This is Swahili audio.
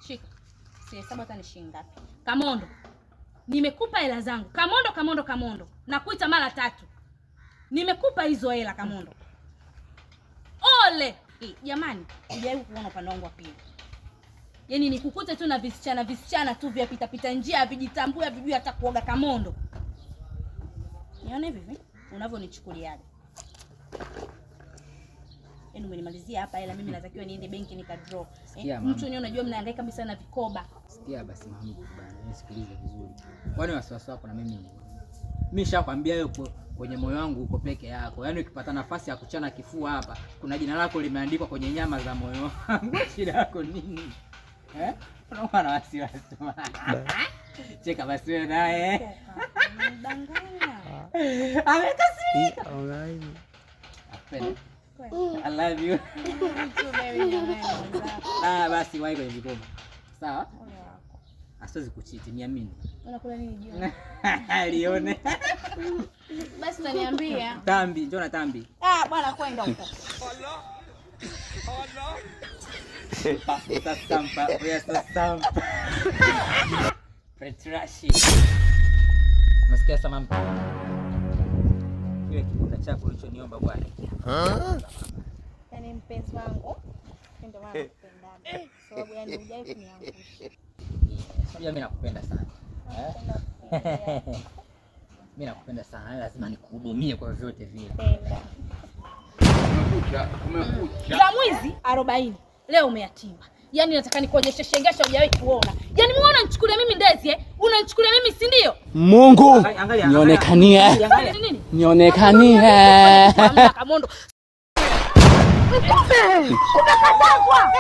Shika. Sihesabu hata ni shilingi ngapi. Kamondo. Nimekupa hela zangu. Kamondo, Kamondo, Kamondo. Nakuita mara tatu. Nimekupa hizo hela, Kamondo. Ole! Jamani, hujawahi kuona upande wangu wa pili. Yaani nikukute tu na visichana visichana tu vya pita pita njia, vijitambua, vijui hata kuoga, Kamondo. Nione hivi hivi unavyonichukuliaje. Yaani umenimalizia hapa hela, mimi natakiwa niende benki nika draw. Sikia, Eh, mama. mtu wenyewe unajua mnahangaika kabisa na vikoba. Sikia basi mama bana, nisikilize vizuri. Kwani wasiwasi wako na mimi ni nini? Mimi nishakwambia wewe kwenye moyo wangu uko peke yako. Yaani ukipata nafasi ya kuchana kifua hapa, kuna jina lako limeandikwa kwenye nyama za moyo wangu. Shida yako nini? Eh? Unakuwa na wasiwasi. Cheka basi wewe naye. Mdanganya. Amekasirika. Nakupenda. I love you. Ah, basi wahi kwenye vikoba. Sawa? Asiwezi kuchiti, niamini. Unakula nini jioni? Lione. Basi utaniambia. Tambi, njoo na tambi. Ah, bwana, kwenda huko. Pa, sasampa, oya sasampa. Petrashi. Umesikia sama mtu? Kile kibunda chako ulichoniomba, bwana. Yaani mpenzi wangu, ndio maana nakupendaga. Sababu yani hujawahi kuniangusha. Unajua mimi nakupenda sana. Eh? Mimi nakupenda sana, lazima nikuhudumie kwa vyovyote vile. Penda. Kumekucha, kumekucha. Za mwizi 40. Leo umeyatimba. Yaani nataka nikuonyeshe shengesha hujawahi kuona. Yaani muone, unanichukulia mimi ndezi, eh? Unanichukulia mimi, si ndio? Mungu Angalia, angalia, nionekanie, angalia. Nini? Nionekanie. Hamna, Kamondo. Mtume, umekatazwa.